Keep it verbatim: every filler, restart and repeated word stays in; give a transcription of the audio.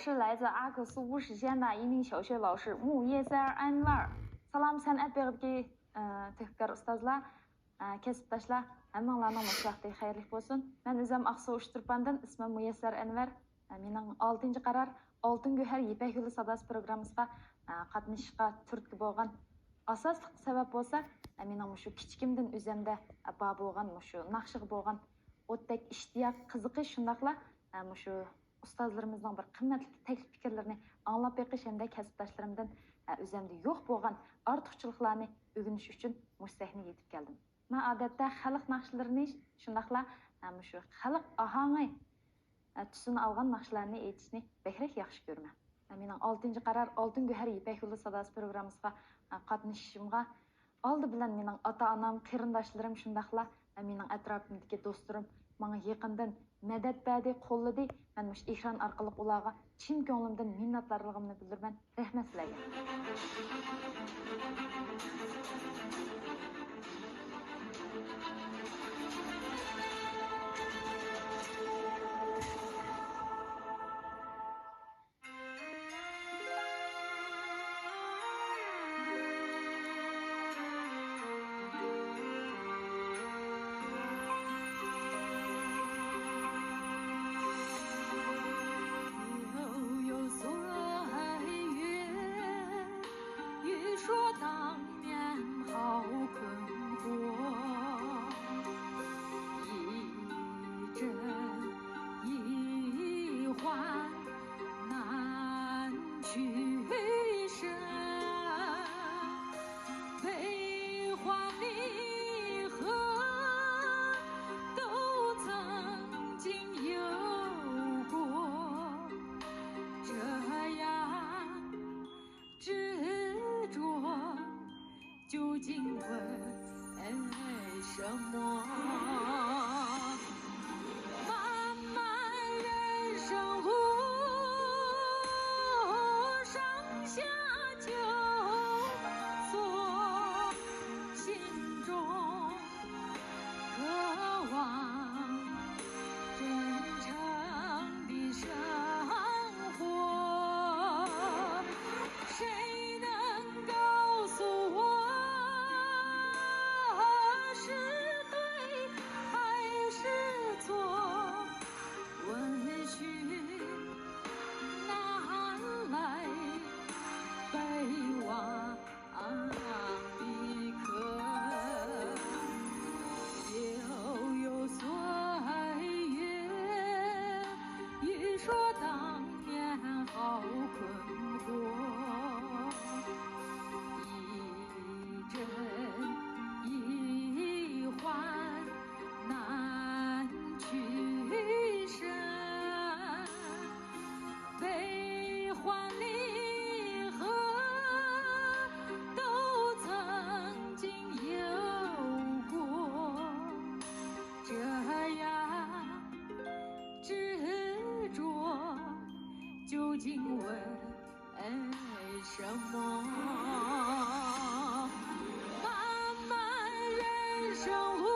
是来自阿克苏乌实践大一名小学老师木叶塞尔安拉尔。سالام سەنئەت بېغىدىكى، ئە، تۆھپىكار ئۇستازلار، ئە، كەسىپداشلار، ھەممىڭلارنىڭ مۇشۇ ۋاقتى خەيرلىك بولسۇن. مەن ئۆزۈم ئاقسۇ ئۇچتۇرپاندىن، ئىسمىم مۇيەسسەر ئەنۋەر. ئە، مېنىڭ ئالتىنچى قارار ئالتۇن گۆھەر يىپەك يولى ساداسى پروگراممىسىغا، ئە، قاتنىشىشقا تۈرتكە بولغان ئاساسلىق سەۋەب بولسا، ئە، مېنىڭ مۇشۇ كىچىكىمدىن ئۆزۈمدە، ئە، بار بولغان مۇشۇ ناخشىغا بولغان ئوتتەك ئىشتىياق، قىزىقىش، شۇنداقلا، ئە، مۇشۇ ئۇستازلىرىمىزنىڭ بىر قىممەتلىك تەكلىپ پىكىرلىرىنى ئاڭلاپ بېقىش ھەمدە كەسىپداشلىرىمدىن، ئە، ئۆزۈمدە يوق بولغان ئارتۇقچىلىقلارنى ئۆگىنىش ئۈچۈن مۇشۇ سەھنىگە يېتىپ كەلدىم. مەن ئادەتتە خەلق ناخشىلىرىنى، شۇنداقلا، ئە، مۇشۇ خەلق ئاھاڭى، ئە، تۈسىنى ئالغان ناخشىلارنى ئېيتىشنى بەكرەك ياخشى كۆرىمەن. ئە، مېنىڭ ئالتىنچى قارار ئالتۇن گۆھەر يىپەك يولى ساداسى پروگراممىسىغا، ئە، قاتنىشىشىمغا ئالدى بىلەن مېنىڭ ئاتا-ئانام، قېرىنداشلىرىم، شۇنداقلا، ئە، مېنىڭ ئەتراپىمدىكى دوستلىرىم ماڭا يېقىندىن مەدەت بەردى، قوللىدى. مەن مۇشۇ ئېكران ئارقىلىق ئۇلارغا چىن كۆڭلۈمدىن مىننەتدارلىقىمنى بىلدۈرىمەن. رەھمەت سىلەرگە. 又有岁月，欲说当年好困惑，一阵一换难取舍。悲欢离合都曾经有过，这样执着究竟为什么？漫漫人生路上下求索，心中 渴望真诚的生活。谁能告诉我是对还是错？问讯哪来悲望 的客。又有岁月，欲说当年好困惑，一阵一换难取舍。 悲欢离合都曾经有过，这样执着究竟为什么？漫漫人生路